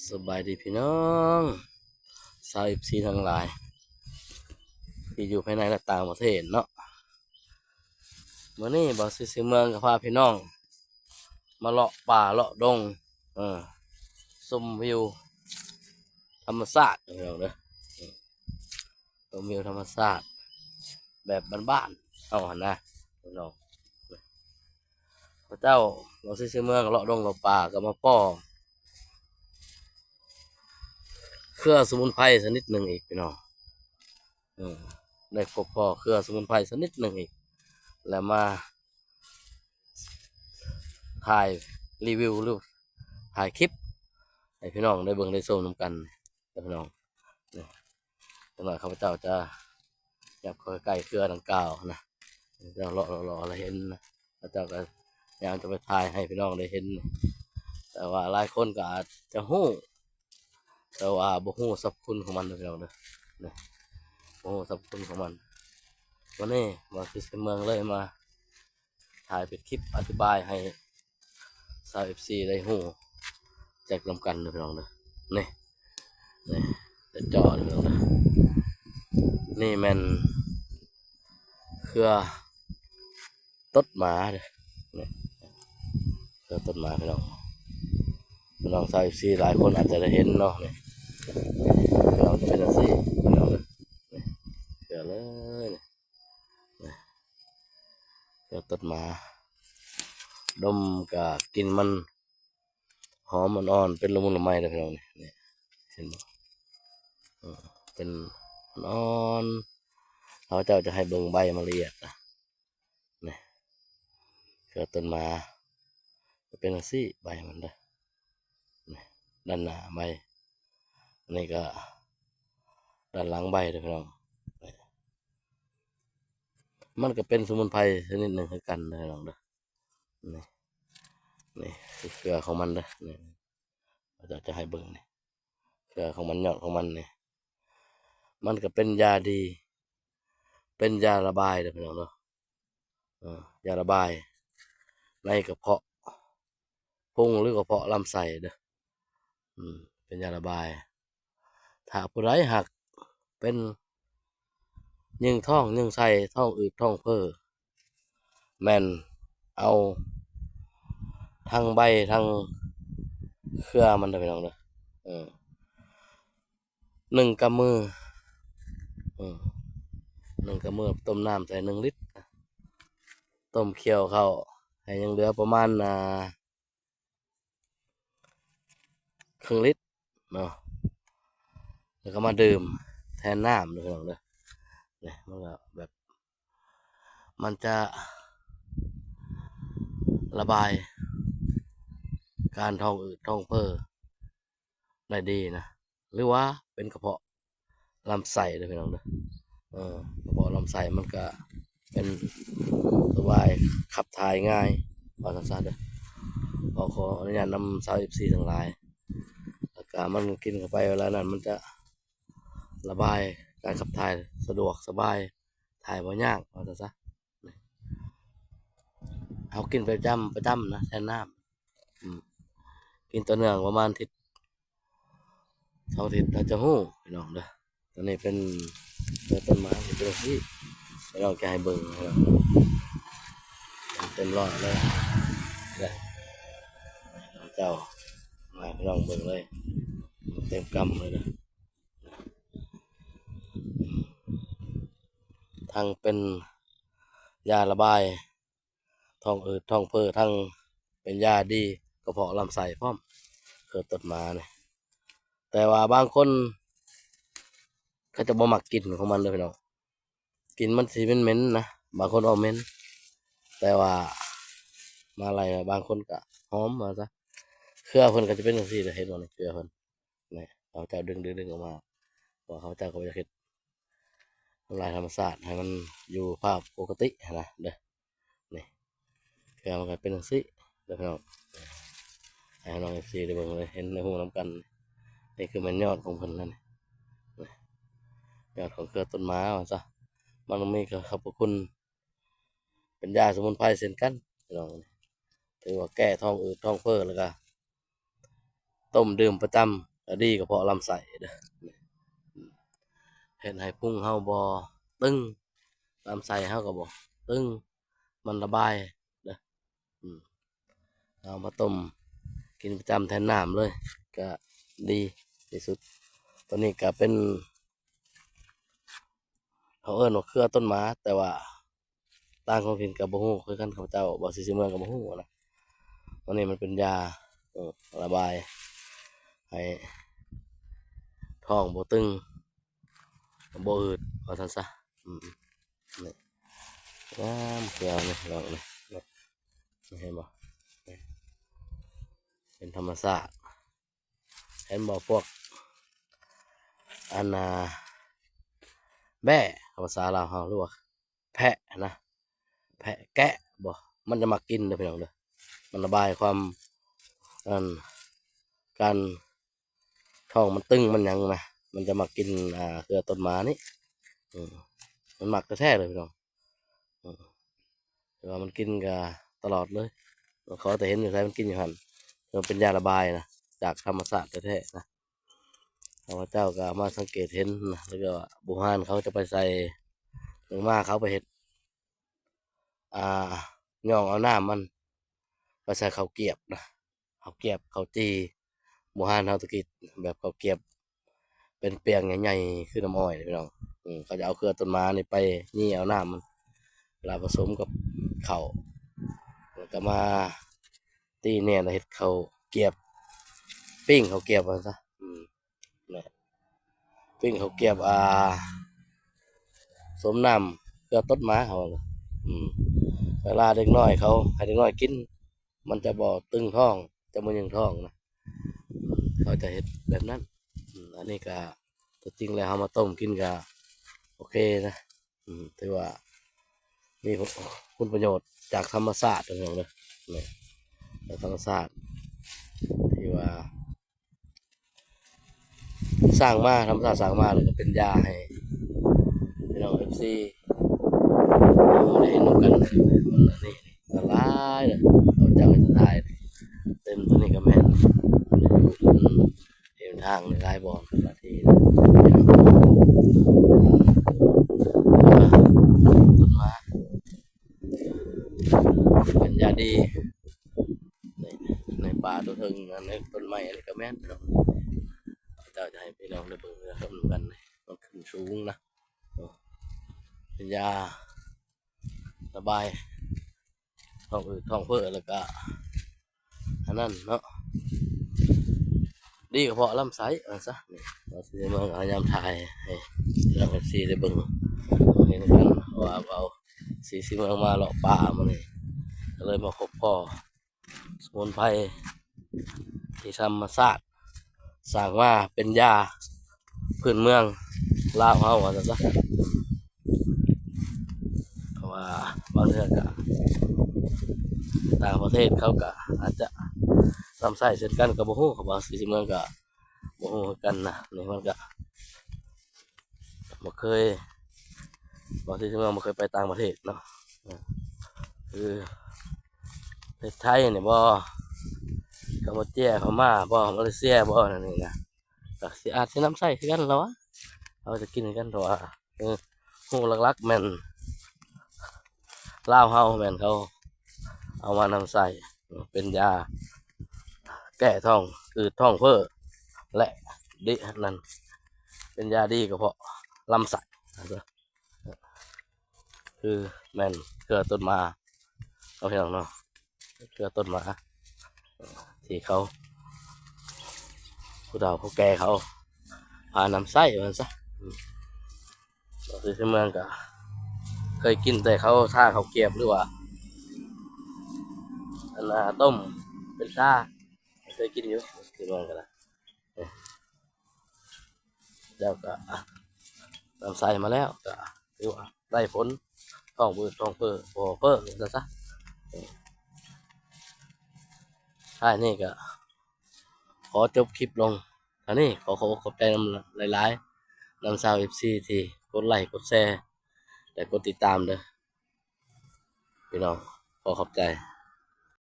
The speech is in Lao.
ສະບາຍດີພີ່ນ້ອງຊາວເອັຟຊີທັງຫຼາຍ ທີ່ຢູ່ພາຍໃນ ແລະ ຕ່າງປະເທດເນາະ. ມື້ນີ້ບ່າວຊີສີເມືອງກໍພາພີ່ນ້ອງມາເລາະປ່າເລາະດົງ ເອີ ຊົມວິວທຳມະຊາດເດີພີ່ນ້ອງເດີ. ຊົມວິວທຳມະຊາດແບບບ້ານໆເຮົາຫັ້ນນະພີ່ນ້ອງ. ເຂົາເຈົ້າ ເຮົາຊິຊື້ເມືອງເລາະດົງເລາະປ່າ ກໍມາພໍ້ເຄືອສະໝຸນໄພຊະນິດໜຶ່ງອີກພີ່ນ້ອງ. ເອີ ໄດ້ພົບພໍ້ເຄືອສະໝຸນໄພຊະນິດໜຶ່ງອີກ ແລ້ວມາຖ່າຍຣີວິວ ຫຼື ຖ່າຍຄລິບໃຫ້ພີ່ນ້ອງໄດ້ເບິ່ງໄດ້ຊົມນຳກັນເດີພີ່ນ້ອງ. ນີ້ ຈັກໜ້ອຍຂ້າພະເຈົ້າຈະຫຍັບເຂົ້າໃກ້ເຄືອດັ່ງກ່າວນະ ເຈົ້າເລາະໆໆ ແລ້ວເຫັນນະ ຂ້າພະເຈົ້າກໍພະຍາຍາມຈະໄປຖ່າຍໃຫ້ພີ່ນ້ອງໄດ້ເຫັນ. ແຕ່ວ່າຫຼາຍຄົນກໍອາດຈະຮູ້ ແຕ່ວ່າບໍ່ຮູ້ສັບຄຸນຂອງມັນເດີພີ່ນ້ອງເດີ. ນີ້ ບໍ່ຮູ້ສັບຄຸນຂອງມັນ. ວັນນີ້ມາທີ່ເມືອງເລີຍ ມາ ຖ່າຍເປັນຄລິບອະທິບາຍໃຫ້ຊາວເອັຟຊີໄດ້ຮູ້ຈັກນຳກັນເດີພີ່ນ້ອງເດີ. ນີ້ ນີ້ ຈະຈໍເດີພີ່ນ້ອງເດີ. ນີ້ແມ່ນເຄືອຕົດໝາເດີ. ນີ້ ເຄືອຕົດໝາພີ່ນ້ອງ. ພີ່ນ້ອງຊາວເອັຟຊີຫຼາຍຄົນອາດຈະໄດ້ເຫັນເນາະ. ນີ້ ພີ່ນ້ອງຈະເປັນຈັ່ງຊີ້ພີ່ນ້ອງເດີ. ນີ້ ເຄືອເລີຍ ນີ້ ເຄືອຕົດໝາ ດົມກະກິ່ນມັນຫອມອ່ອນໆ ເປັນລະມຸນລະໄມເດີພີ່ນ້ອງ. ນີ້ ນີ້ ເຫັນບໍ່? ເອີ ເປັນອ່ອນໆ. ເຮົາເຈົ້າຈະໃຫ້ເບິ່ງໃບມັນລະອຽດນະ. ນີ້ ເຄືອຕົ້ນໝາຈະເປັນຈັ່ງຊີ້ ໃບມັນເດີ. ນີ້ ດ້ານໜ້າໃບ ອັນນີ້ກໍດ້ານຫຼັງໃບເດີພີ່ນ້ອງ. ນີ້ ມັນກໍເປັນສະໝຸນໄພຊະນິດໜຶ່ງຄືກັນເດີພີ່ນ້ອງເດີ. ນີ້ ນີ້ຄືເຄືອຂອງມັນເດີ. ນີ້ ເຮົາຈະໃຫ້ເບິ່ງນີ້ ເຄືອຂອງມັນ ຍອດຂອງມັນນີ້ ມັນກໍເປັນຢາດີ ເປັນຢາລະບາຍເດີພີ່ນ້ອງເດີ. ເອີ ຢາລະບາຍໃນກະເພາະພຸງ ຫຼື ກະເພາະລຳໄສ້ເດີ. ອືມ ເປັນຢາລະບາຍ. ຖ້າຜູ້ໃດຫາກເປັນຍືງທ້ອງຍືງໄສ້ ທ້ອງອືດທ້ອງເຟີ້ ແມ່ນເອົາທັງໃບທັງເຄືອມັນເດີພີ່ນ້ອງເດີ. ເອີ ໜຶ່ງກຳມື ເອີ ໜຶ່ງກຳມື ຕົ້ມນ້ຳໃສ່ໜຶ່ງລິດ ຕົ້ມຂ້ຽວເຂົ້າໃຫ້ຍັງເຫຼືອປະມານ ອ່າ ເຄິ່ງລິດເນາະ ແລ້ວກໍມາດື່ມແທນນ້ຳເດີພີ່ນ້ອງເດີ. ນີ້ ມັນກໍແບບ ມັນຈະລະບາຍການທ້ອງອືດທ້ອງເຟີ້ໄດ້ດີນະ ຫຼືວ່າເປັນກະເພາະລຳໄສ້ເດີພີ່ນ້ອງເດີ. ເອີ ກະເພາະລຳໄສ້ມັນກະເປັນສະບາຍ ຂັບຖ່າຍງ່າຍ ວ່າຊັ້ນຊະເດີ. ກໍຂໍອະນຸຍາດນຳຊາວເອັຟຊີທັງຫຼາຍ ແລ້ວກະມັນກິນເຂົ້າໄປເວລານັ້ນ ມັນຈະລະບາຍການຂັບຖ່າຍສະດວກສະບາຍ ຖ່າຍບໍ່ຍາກ ວ່າຊັ້ນຊະ. ເຮົາກິນປະຈຳ ປະຈຳນະ ແທນນ້ຳ ອືມ ກິນຕໍ່ເນື່ອງປະມານທິດ ສອງທິດ ເຮົາຈະຮູ້ພີ່ນ້ອງເດີ. ອັນນີ້ເປັນ ເປັນຕົ້ນໄມ້ທີ່ເປັນຈັ່ງຊີ້ ພີ່ນ້ອງຈະໃຫ້ເບິ່ງພີ່ນ້ອງ ເຕັມຮ້ອຍເລີຍເດີ. ເຈົ້າ ມາພີ່ນ້ອງເບິ່ງເລີຍ ເຕັມກຳເລີຍເດີ. ທັງເປັນຢາລະບາຍ ທ້ອງອືດທ້ອງເຟີ້ ທັງເປັນຢາດີກະເພາະລຳໄສ້ພ້ອມ ເຄືອຕົ້ນໝານີ້. ແຕ່ວ່າບາງຄົນເຂົາຈະບໍ່ມັກກິ່ນຂອງມັນເດີພີ່ນ້ອງ ກິ່ນມັນຊິເໝັນໆນະ ບາງຄົນວ່າເໝັນ ແຕ່ວ່າມາໄລ່ບາງຄົນກະຫອມວ່າຊະ. ເຄືອເພິ່ນກະຈະເປັນຈັ່ງຊີ້ເດີ ເຫັນບໍ່ນີ້ ເຄືອເພິ່ນ ນີ້ ເຂົາເຈົ້າດຶງໆອອກມາ ເພາະເຂົາເຈົ້າກໍບໍ່ຢາກເຮັດ ທຳລາຍທຳມະຊາດໃຫ້ມັນຢູ່ພາບປົກກະຕິຫັ້ນນະເດີ. ນີ້ ເຄືອມັນກໍເປັນຈັ່ງຊີ້ເດີພີ່ນ້ອງ ໃຫ້ນ້ອງເອັຟຊີໄດ້ເບິ່ງເລີຍ ເຫັນໄດ້ຮູ້ນຳກັນ. ນີ້ຄືແມ່ນຍອດຂອງເພິ່ນແລ້ວນີ້ ນີ້ ຍອດຂອງເຄືອຕົ້ນໝາວ່າຊະ. ມັນມີຂອບພະຄຸນ ເປັນຢາສະໝຸນໄພເຊັ່ນກັນພີ່ນ້ອງ. ຖືວ່າແກ້ທ້ອງອືດທ້ອງເຟີ້ ແລ້ວກະ ຕົ້ມດື່ມປະຈຳ ກໍດີກະເພາະລຳໄສ້ເດີ. ເຮັດໃຫ້ພຸງເຮົາບໍ່ຕຶງ, ລຳໄສ້ເຮົາກໍບໍ່ຕຶງ, ມັນລະບາຍເດີ. ອືມ ເອົາມາຕົ້ມກິນປະຈຳແທນນ້ຳເລີຍ ກະດີທີ່ສຸດ. ໂຕນີ້ກະເປັນ ເຂົາເອີ້ນວ່າເຄືອຕົ້ນໝາ, ແຕ່ວ່າຕ່າງທ້ອງຖິ່ນກໍບໍ່ຮູ້ຄືກັນ, ຂ້າພະເຈົ້າ ບ່າວສີສີເມືອງກໍບໍ່ຮູ້ນະ. ອັນນີ້ມັນເປັນຢາ ເອີ ລະບາຍໃຫ້ທ້ອງບໍ່ຕຶງ ບໍ່ອືດ ວ່າຊັ້ນຊະ. ອືມ ນີ້ ງາມ ເຄືອນີ້ ລອງນີ້ ນີ້ ເຫັນບໍ່? ນີ້ ເປັນທຳມະຊາດ. ເຫັນບໍ່ພວກ ອັນນ່າ ແບ້ ພາສາລາວເຮົາ ຫຼືວ່າແພະນະ ແພະແກະບໍ ມັນຈະມັກກິນເດີພີ່ນ້ອງເດີ. ມັນລະບາຍຄວາມ ອັນ ການທ້ອງມັນຕຶງມັນຫຍັງນະ ມັນຈະມັກກິນ ອ່າ ເຄືອຕົ້ນໝານີ້. ອືມ ມັນມັກແທ້ໆເລີຍພີ່ນ້ອງ. ເອີ ແຕ່ວ່າມັນກິນກະຕະຫຼອດເລີຍ, ເຂົາແຕ່ເຫັນຢູ່ໃສມັນກິນຢູ່ຫັ້ນ. ເປັນຢາລະບາຍນະ ຈາກທຳມະຊາດແທ້ໆນະ. ຂ້າພະເຈົ້າກະມາສັງເກດເຫັນນະ ແລ້ວກໍບູຮານເຂົາຈະໄປໃສ່ ຫຼືມາເຂົາໄປເຮັດ ອ່າ ຍ່ອງເອົານ້ຳມັນໄປໃສ່ເຂົ້າກຽບນະ. ເຂົ້າກຽບ ເຂົ້າຈີ່ ບູຮານເຮົາຕະກີ້ ແບບເຂົ້າກຽບເປັນປຽງໃຫຍ່ໆ ຄືນ້ຳອ້ອຍນີ້ພີ່ນ້ອງ. ເຂົາຈະເອົາເຄືອຕົ້ນໝານີ້ໄປຢີ່ເອົານ້ຳມັນ ແລ້ວປະສົມກັບເຂົ້າ ແລ້ວກໍມາຕີແໜ້ ແລ້ວເຮັດເຂົ້າກຽບ ປີ້ງເຂົ້າກຽບວ່າຊັ້ນຊະ. ອືມ ແມ່ນ ປີ້ງເຂົ້າກຽບ ອ່າ ສົມນ້ຳເຄືອຕົ້ນໝາເຂົາ. ອືມ ເວລາເດັກນ້ອຍເຂົາ ໃຫ້ເດັກນ້ອຍກິນ ມັນຈະບໍ່ຕຶງທ້ອງ ຈະບໍ່ຍຶງທ້ອງນະ ເຂົາຈະເຮັດແບບນັ້ນ. ອືມ ອັນນີ້ກະ ຕົວຈິງແລ້ວເຮົາມາຕົ້ມກິນກະໂອເຄນະ. ອືມ ຖືວ່າມີຄຸນປະໂຫຍດຈາກທຳມະຊາດເດີພີ່ນ້ອງເດີ. ນີ້ ຈາກທຳມະຊາດທີ່ວ່າ ສ້າງມາ ທຳມະຊາດສ້າງມາ ແລ້ວກໍເປັນຢາໃຫ້ພີ່ນ້ອງເອັຟຊີໄດ້ເຫັນນຳກັນ. ອັນນີ້ຫຼາຍເດີ ເຂົາເຈົ້າຈະຫຼາຍ ເຕັມ. ໂຕນີ້ກໍແມ່ນ ເຫັນທາງຫຼາຍບ່ອນຫຼາຍທີ່ ຕົ້ນໝາ ເປັນຢາດີ ໃນ ໃນປ່າຕົວເທິງ ໃນຕົ້ນໄມ້ ອັນນີ້ກໍແມ່ນພີ່ນ້ອງ. ເຈົ້າຈະໃຫ້ພີ່ນ້ອງໄດ້ເບິ່ງໄດ້ຊົມນຳກັນ ມັນຂຶ້ນສູງນະ. ເປັນຢາລະບາຍທ້ອງອືດທ້ອງເຟີ້ ແລ້ວກະ ອັນນັ້ນເນາະ ດີກະເພາະລຳໄສ້ວ່າຊັ້ນຊະ. ນີ້ ບ່າວສີສີເມືອງກະພະຍາຍາມຖ່າຍໃຫ້ພີ່ນ້ອງເອັຟຊີໄດ້ເບິ່ງ ເຫັນນຳກັນ ເພາະວ່າບ່າວສີສີເມືອງມາເລາະປ່າມື້ນີ້ ກໍເລີຍມາພົບພໍ້ສະໝຸນໄພທີ່ທຳມະຊາດສ້າງມາເປັນຢາພື້ນເມືອງລາວເຮົາວ່າຊັ້ນຊະ. ເພາະວ່າບາງເທື່ອກະຕ່າງປະເທດເຂົາກະອາດຈະນຳໃຊ້ເຊັ່ນກັນ ກໍບໍ່ຮູ້ ເພາະວ່າສີສີເມືອງກະບໍ່ຮູ້ຄືກັນນະ. ນີ້ມັນກະບໍ່ເຄີຍ ບ່າວສີສີເມືອງບໍ່ເຄີຍໄປຕ່າງປະເທດເນາະ ຄືປະເທດໄທນີ້ບໍ ກຳປູເຈຍ ພະມ້າບໍ ມາເລເຊຍບໍ ນັ້ນນີ້ນະ ກໍຊິອາດຊິນຳໃຊ້ຄືກັນລະວະ ເຮົາຈະກິນຄືກັນ ເພາະວ່າ ເອີ ຮູ້ຫຼັກໆແມ່ນລາວເຮົາແມ່ນເຂົາເອົາມານຳໃຊ້ເປັນຢາແກ້ທ້ອງອືດທ້ອງເຟີ້ ແລະ ດີນັ້ນ ເປັນຢາດີກະເພາະລຳໄສ້ ຄືແມ່ນເຄືອຕົ້ນໝາ ເນາະ ພີ່ນ້ອງເນາະ ເຄືອຕົ້ນໝາ ທີ່ເຂົາ ຜູ້ເຖົ້າຜູ້ແກ່ເຂົາພານຳໃຊ້ວ່າຊັ້ນຊະ. ຄືເມືອງກະເຄີຍກິນແຕ່ເຂົາທາເຂົ້າກຽບ ຫຼືວ່າ ອັນນ່າ ຕົ້ມເປັນຊາ ເຄີຍກິນຢູ່ທີ່ເມືອງກະໄດ້. ແລ້ວກະນຳໃຊ້ມາແລ້ວ ກະຖືວ່າໄດ້ຜົນ ທ້ອງອືດທ້ອງເຟີ້ ບໍ່ເຟີ້ວ່າຊັ້ນຊະ. ທ້າຍນີ້ກະຂໍຈົບຄລິບລົງເທົ່ານີ້ ຂໍຂອບອົກຂອບໃຈນຳຫຼາຍໆ ນຳຊາວເອັຟຊີທີ່ກົດໄລ້ກົດແຊ ແລະ ກົດຕິດຕາມເດີພີ່ນ້ອງ ຂໍຂອບໃຈ.